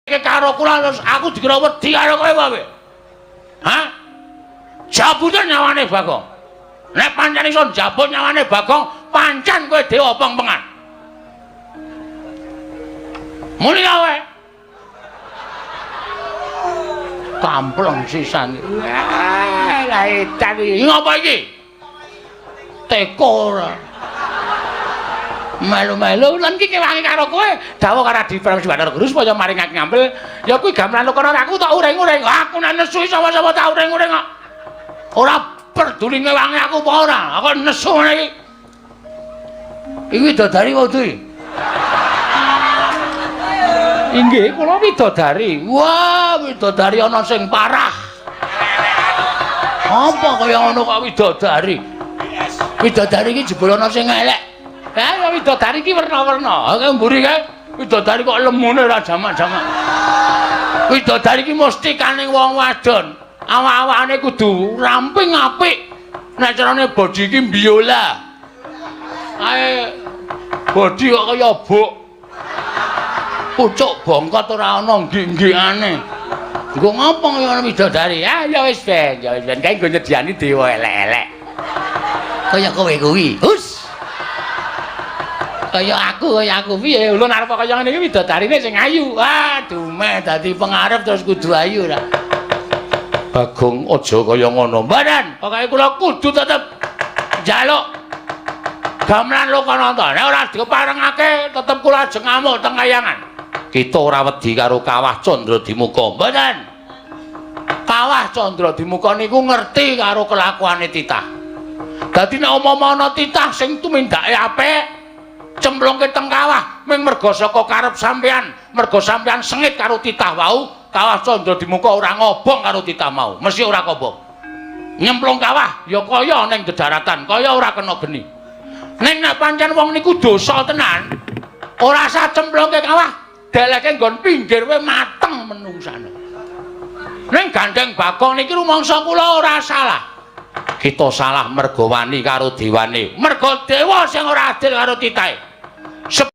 Karo kula terus aku dikira wedi karo kowe apa piye? Hah? Jabuten nyawane Bagong. Nek pancen iso njabut nyawane Bagong, pancen kowe dewa pengpengan. Muni kowe. Kampleng sisan. Wah, lah edan iki. Ngapa iki? Teko ora. Melu-melu lan iki kewangi karo kowe dawuh karo Adi Pramesti Bathara Guru supaya maringake ngampil ya kuwi gamelan kono aku tak uring-uring. Aku nek nesu sapa-sapa tak uring-uring kok. Ora peduli ngewangi aku apa ora. Aku nesu ngene iki. Iki widodari wae iki. Inggih, kula widodari. Wah, widodari ana sing parah. Apa kaya ngono kok widodari? Widodari iki jebul ana sing elek. Ya widodari iki werna-werna. Kae mburi kae widodari kok lemune ora jamak-jamak. Widodari iki mesti kaning wong wadon. Awak-awakane kudu ramping apik. Nek carane body iki biola. Ae body kok kaya buk. Pucuk bongkot ora ana nggik-nggikane. Nggo ngopo kaya ngono widodari? Ah ya wis ben, ya wis ben kae nggo nyediani dewa elek-elek. Kaya kowe kuwi. Hus. Kaya aku piye ulun arep kaya ngene iki widodarine sing ayu. Ah, dumeh dadi pengarep terus kudu ayu ra. Bagong aja kaya ngono. Mboten, pokoke kula kudu tetep njaluk gamelan Lokananta. Nek ora diparengake tetep kula ajeng ngamuk teng kayangan. Kita ora wedi karo Kawah Candradimuka. Mboten. Kawah Candradimuka niku ngerti karo kelakuane titah. Dadi nek umpama ana titah sing tumindake apik, cemplungke teng kawah ming merga saka karep sampean, merga sampean sengit karo titah wau, Kawah Candradimuka ora ngobong karo titah mau, mesti ora kobong. Nyemplung kawah ya kaya ning dedaratan, kaya ora kena geni. Ning nek pancen wong niku dosa tenan, ora sah cemplungke kawah, deleke nggon pinggir wae mateng menungsane. Ning gandeng Bagong niki rumangsa kula ora salah. Kita salah merga wani karo dewane. Merga dewa sing ora adil karo titahe.